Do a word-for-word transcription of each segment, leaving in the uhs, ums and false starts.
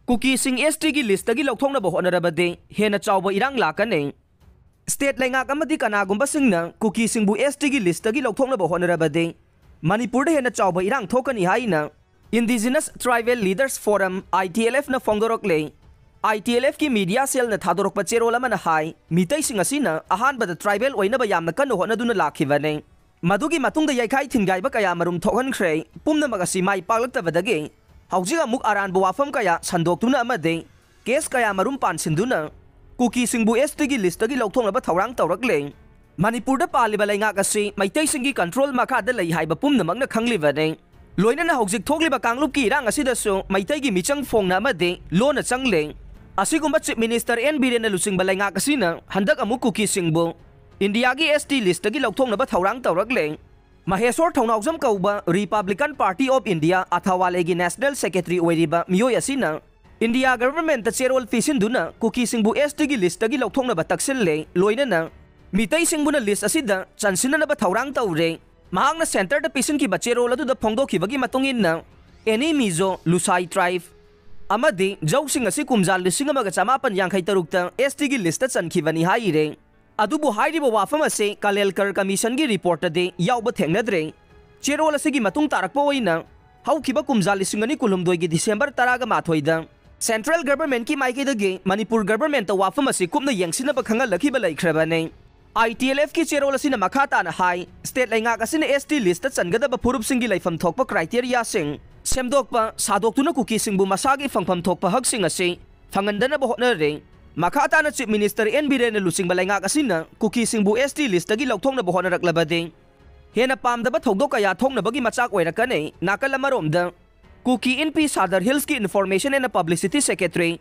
ꯀꯨꯀꯤꯁꯤꯡ ꯑꯦꯁ ꯇꯤꯒꯤ ꯂꯤꯁꯇꯒꯤ ꯂꯧꯊꯣꯛꯅꯕ ꯍꯣꯠꯅꯔꯕꯗꯤ ꯍꯦꯟꯅ ꯆꯥꯎꯕ ꯏꯔꯥꯡ ꯂꯥꯛꯀꯅꯤ꯫ ꯁ꯭ꯇꯦꯠ ꯂꯩꯉꯥꯛ ꯑꯃꯗꯤ ꯀꯅꯥꯒꯨꯝꯕꯁꯤꯡꯅ ꯀꯨꯀꯤꯁꯤꯡꯕꯨ ꯑꯦꯁ ꯇꯤꯒꯤ ꯂꯤꯁꯇꯒꯤ ꯂꯧꯊꯣꯛꯅꯕ ꯍꯣꯠꯅꯔꯕꯗꯤ ꯃꯅꯤꯄꯨꯔꯗ ꯍꯦꯟꯅ ꯆꯥꯎꯕ ꯏꯔꯥꯡ ꯊꯣꯛꯀꯅꯤ ꯍꯥꯏꯅ Indigenous Tribal Leaders Forum, I T L F, ꯅ ꯐꯣꯡꯗꯣꯔꯛꯂꯦ꯫ I T L F ꯀꯤ ꯃꯤꯗꯤꯌꯥ ꯁꯦꯜꯅ ꯊꯥꯗꯣꯔꯛꯄ ꯆꯦꯔꯣꯜ ꯑꯃꯅ ꯍꯥꯏ, ꯃꯤꯇꯩꯁꯤꯡ ꯑꯁꯤꯅ ꯑꯍꯥꯟꯕꯗ ꯇ꯭ꯔꯥꯏꯕꯦꯜ ꯑꯣꯏꯅꯕ ꯌꯥꯝꯅ ꯀꯟꯅ ꯍꯣꯠꯅꯗꯨꯅ ꯂꯥꯛꯈꯤꯕꯅꯤ꯫ ꯃꯗꯨꯒꯤ ꯃꯇꯨꯡꯗ ꯌꯩꯈꯥꯏ ꯊꯤꯟꯒꯥꯏꯕ ꯀꯌꯥ ꯃꯔꯨꯝ ꯊꯣꯛꯍꯟꯈ꯭ꯔꯦ꯫ ꯄꯨꯝꯅꯃꯛ ꯑꯁꯤ ꯃꯥꯏ ꯄꯥꯛꯂꯛꯇꯕꯗꯒꯤ ꯍꯧꯖꯤꯛ ꯑꯃꯨꯛ ꯑꯔꯥꯟꯕ ꯋꯥꯐꯝ ꯀꯌꯥ ꯁꯟꯗꯣꯛꯇꯨꯅ ꯑꯃꯗꯤ ꯀꯦꯁ ꯀꯌꯥ ꯃꯔꯨꯝ ꯄꯥꯟꯁꯤꯟꯗꯨꯅ ꯀꯨꯀꯤꯁꯤꯡꯕꯨ ꯑꯦꯁ ꯇꯤꯒꯤ ꯂꯤꯁꯇꯒꯤ ꯂꯧꯊꯣꯛꯅꯕ ꯊꯧꯔꯥꯡ ꯇꯧꯔꯛꯂꯦ꯫ ꯃꯅꯤꯄꯨꯔꯗ ꯄꯥꯜꯂꯤꯕ ꯂꯩꯉꯥꯛ ꯑꯁꯤ ꯃꯩꯇꯩꯁꯤꯡꯒꯤ ꯀꯟꯇ꯭ꯔꯣꯜ ꯃꯈꯥꯗ ꯂꯩ ꯍꯥꯏꯕ ꯄꯨꯝꯅꯃꯛꯅ ꯈꯪꯂꯤꯕꯅꯤ꯫ ꯂꯣꯏꯅꯅ ꯍꯧꯖꯤꯛ ꯊꯣꯛꯂꯤꯕ ꯀꯥꯡꯂꯨꯞꯀꯤ ꯏꯔꯥꯡ ꯑꯁꯤꯗꯁꯨ ꯃꯩꯇꯩꯒꯤ ꯃꯤꯆꯪ ꯐꯣꯡꯅ ꯑꯃꯗꯤ ꯂꯣꯟꯅ ꯆꯪꯂꯦ꯫ ꯑꯁꯤꯒꯨꯝꯕ ꯆꯤꯐ ꯃꯤꯅꯤꯁꯇꯔ ꯑꯦꯟ ꯕꯤꯔꯦꯟꯅ ꯂꯨꯆꯤꯡꯕ ꯂꯩꯉꯥꯛ ꯑꯁꯤꯅ ꯍꯟꯗꯛ ꯑꯃꯨꯛ ꯀꯨꯀꯤꯁꯤꯡꯕꯨ ꯏꯟꯗꯤꯌꯥꯒꯤ ꯑꯦꯁ ꯇꯤ ꯂꯤꯁꯇꯒꯤ ꯂꯧꯊꯣꯛꯅꯕ ꯊꯧꯔꯥꯡ ꯇꯧꯔꯛꯂꯦ꯫ ꯃꯍꯦꯁꯣꯔ ꯊꯧꯅꯥꯎꯖꯝ ꯀꯧꯕ ꯔꯤꯄꯕ꯭ꯂꯤꯀꯟ ꯄꯥꯔꯇꯤ ꯑꯣꯐ ꯏꯟꯗꯤꯌꯥ, ꯑꯊꯥꯋꯥꯂꯦꯒꯤ ꯅꯦꯁꯅꯦꯜ ꯁꯦꯀ꯭ꯔꯦꯇꯔꯤ ꯑꯣꯏꯔꯤꯕ ꯃꯤꯑꯣꯏ ꯑꯁꯤꯅ ꯏꯟꯗꯤꯌꯥ ꯒꯚꯔꯟꯃꯦꯟꯠꯇ ꯆꯦꯔꯣꯜ ꯄꯤꯁꯤꯟꯗꯨꯅ ꯀꯨꯀꯤꯁꯤꯡꯕꯨ ꯑꯦꯁ ꯇꯤꯒꯤ ꯂꯤꯁꯇꯒꯤ ꯂꯧꯊꯣꯛꯅꯕ ꯇꯛꯁꯤꯜꯂꯦ꯫ ꯂꯣꯏꯅꯅ ꯃꯤꯇꯩꯁꯤꯡꯕꯨꯅ ꯂꯤꯁ ꯑꯁꯤꯗ ꯆꯟꯁꯤꯟꯅꯅꯕ ꯊꯧꯔꯥꯡ ꯇꯧꯔꯦ꯫ ꯃꯍꯥꯛꯅ ꯁꯦꯟꯇꯔꯗ ꯄꯤꯁꯤꯟꯈꯤꯕ ꯆꯦꯔꯣꯜ ꯑꯗꯨꯗ ꯐꯣꯡꯗꯣꯛꯈꯤꯕꯒꯤ ꯃꯇꯨꯡ ꯏꯟꯅ, ꯑꯦꯅꯤ ꯃꯤꯖꯣ, ꯂꯨꯁꯥꯏ ꯇ꯭ꯔꯥꯏꯕ ꯑꯃꯗꯤ ꯖꯧꯁꯤꯡ ꯑꯁꯤ ꯀꯨꯝꯖꯥ ꯂꯤꯁꯤꯡ ꯑꯃꯒ ꯆꯃꯥꯄꯟ ꯌꯥꯡꯈꯩ ꯇꯔꯨꯛꯇ ꯑꯦꯁ ꯇꯤꯒꯤ ꯂꯤꯁꯇ ꯆꯟꯈꯤꯕꯅꯤ ꯍꯥꯏꯔꯦ꯫ ꯑꯗꯨꯕꯨ ꯍꯥꯏꯔꯤꯕ ꯋꯥꯐꯝ ꯑꯁꯤ ꯀꯂꯦꯜꯀꯔ ꯀꯃꯤꯁꯟꯒꯤ ꯔꯤꯄꯣꯔꯠꯇꯗꯤ ꯌꯥꯎꯕ ꯊꯦꯡꯅꯗ꯭ꯔꯦ꯫ ꯆꯦꯔꯣꯜ ꯑꯁꯤꯒꯤ ꯃꯇꯨꯡ ꯇꯥꯔꯛꯄ ꯑꯣꯏꯅ ꯍꯧꯈꯤꯕ ꯀꯨꯝꯖꯥ ꯂꯤꯁꯤꯡ ꯑꯅꯤ ꯀꯨꯟꯍꯨꯝꯗꯣꯏꯒꯤ ꯗꯤꯁꯦꯝꯕꯔ ꯇꯔꯥꯒ ꯃꯥꯊꯣꯏꯗ ꯁꯦꯟꯇ꯭ꯔꯦꯜ ꯒꯚꯔꯟꯃꯦꯟꯠꯀꯤ ꯃꯥꯏꯀꯩꯗꯒꯤ ꯃꯅꯤꯄꯨꯔ ꯒꯚꯔꯟꯃꯦꯟꯠꯇ ꯋꯥꯐꯝ ꯑꯁꯤ ꯀꯨꯞꯅ ꯌꯦꯡꯁꯤꯟꯅꯕ ꯈꯪꯍꯜꯂꯛꯈꯤꯕ ꯂꯩꯈ꯭ꯔꯕꯅꯤ꯫ ꯑꯥꯏ ꯇꯤ ꯑꯦꯜ ꯑꯦꯐꯀꯤ ꯆꯦꯔꯣꯜ ꯑꯁꯤꯅ ꯃꯈꯥ ꯇꯥꯅ ꯍꯥꯏ, ꯁ꯭ꯇꯦꯠ ꯂꯩꯉꯥꯛ ꯑꯁꯤꯅ ꯑꯦꯁ ꯇꯤ ꯂꯤꯁꯇ ꯆꯟꯒꯗꯕ ꯐꯨꯔꯨꯞꯁꯤꯡꯒꯤ ꯂꯩꯐꯝ ꯊꯣꯛꯄ ꯀ꯭ꯔꯥꯏꯇꯦꯔꯤꯌꯥꯁꯤꯡ ꯁꯦꯝꯗꯣꯛꯄ, ꯁꯥꯗꯣꯛꯇꯨꯅ ꯀꯨꯀꯤꯁꯤꯡꯕꯨ ꯃꯁꯥꯒꯤ ꯐꯪꯐꯝ ꯊꯣꯛꯄ ꯍꯛꯁꯤꯡ ꯑꯁꯤ ꯐꯪꯍꯟꯗꯅꯕ ꯍꯣꯠꯅꯔꯦ꯫ ꯃꯈꯥ ꯇꯥꯅ ꯆꯤꯐ ꯃꯤꯅꯤꯁꯇꯔ ꯑꯦꯟ ꯕꯤꯔꯦꯟꯅ ꯂꯨꯆꯤꯡꯕ ꯂꯩꯉꯥꯛ ꯑꯁꯤꯅ ꯀꯨꯀꯤꯁꯤꯡꯕꯨ ꯑꯦꯁ ꯇꯤ ꯂꯤꯁꯇꯒꯤ ꯂꯧꯊꯣꯛꯅꯕ ꯍꯣꯠꯅꯔꯛꯂꯕꯗꯤ ꯍꯦꯟꯅ ꯄꯥꯝꯗꯕ ꯊꯧꯗꯣꯛ ꯀꯌꯥ ꯊꯣꯛꯅꯕꯒꯤ ꯃꯆꯥꯛ ꯑꯣꯏꯔꯛꯀꯅꯤ꯫ ꯅꯥꯀꯜ ꯑꯃꯔꯣꯝꯗ, ꯀꯨꯀꯤ ꯏꯟꯄꯤ ꯁꯥꯗꯔ ꯍꯤꯜꯁꯀꯤ Information and Publicity Secretary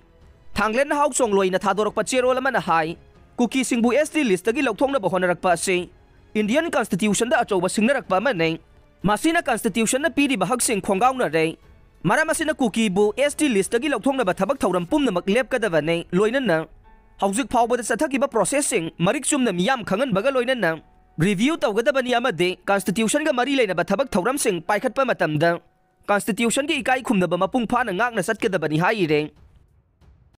ꯊꯥꯡꯂꯦꯟ ꯍꯥꯎꯆꯣꯡꯂꯣꯏꯅ ꯊꯥꯗꯣꯔꯛꯄ ꯆꯦꯔꯣꯜ ꯑꯃꯅ ꯍꯥꯏ, ꯀꯨꯀꯤꯁꯤꯡꯕꯨ ꯑꯦꯁ ꯇꯤ ꯂꯤꯁꯇꯒꯤ ꯂꯧꯊꯣꯛꯅꯕ ꯍꯣꯠꯅꯔꯛꯄ ꯑꯁꯤ ꯏꯟꯗꯤꯌꯟ ꯀꯟꯁꯇꯤꯇ꯭ꯌꯨꯁꯟꯗ ꯑꯆꯧꯕ ꯁꯤꯡꯅꯔꯛꯄ ꯑꯃꯅꯤ꯫ ꯃꯁꯤꯅ ꯀꯟꯁꯇꯤꯇ꯭ꯌꯨꯁꯟꯅ ꯄꯤꯔꯤꯕ ꯍꯛꯁꯤꯡ ꯈꯣꯡꯒꯥꯎꯅꯔꯦ꯫ ꯃꯔꯝ ꯑꯁꯤꯅ ꯀꯨꯀꯤꯕꯨ ꯑꯦꯁ ꯇꯤ ꯂꯤꯁꯇꯒꯤ ꯂꯧꯊꯣꯛꯅꯕ ꯊꯕꯛ ꯊꯧꯔꯝ ꯄꯨꯝꯅꯃꯛ ꯂꯦꯞꯀꯗꯕꯅꯤ꯫ ꯂꯣꯏꯅꯅ ꯍꯧꯖꯤꯛ ꯐꯥꯎꯕꯗ ꯆꯠꯊꯈꯤꯕ ꯄ꯭ꯔꯣꯁꯦꯁꯁꯤꯡ ꯃꯔꯤꯛ ꯆꯨꯝꯅ ꯃꯤꯌꯥꯝ ꯈꯪꯍꯟꯕꯒ ꯂꯣꯏꯅꯅ ꯔꯤꯚꯤꯌꯨ ꯇꯧꯒꯗꯕꯅꯤ ꯑꯃꯗꯤ ꯀꯟꯁꯇꯤꯇ꯭ꯌꯨꯁꯟꯒ ꯃꯔꯤ ꯂꯩꯅꯕ ꯊꯕꯛ ꯊꯧꯔꯝꯁꯤꯡ ꯄꯥꯏꯈꯠꯄ ꯃꯇꯝꯗ ꯀꯟꯁꯇꯤꯇ꯭ꯌꯨꯁꯟꯒꯤ ꯏꯀꯥꯏ ꯈꯨꯝꯅꯕ ꯃꯄꯨꯡ ꯐꯥꯅ ꯉꯥꯛꯅ ꯆꯠꯀꯗꯕꯅꯤ ꯍꯥꯏꯔꯤꯔꯦ꯫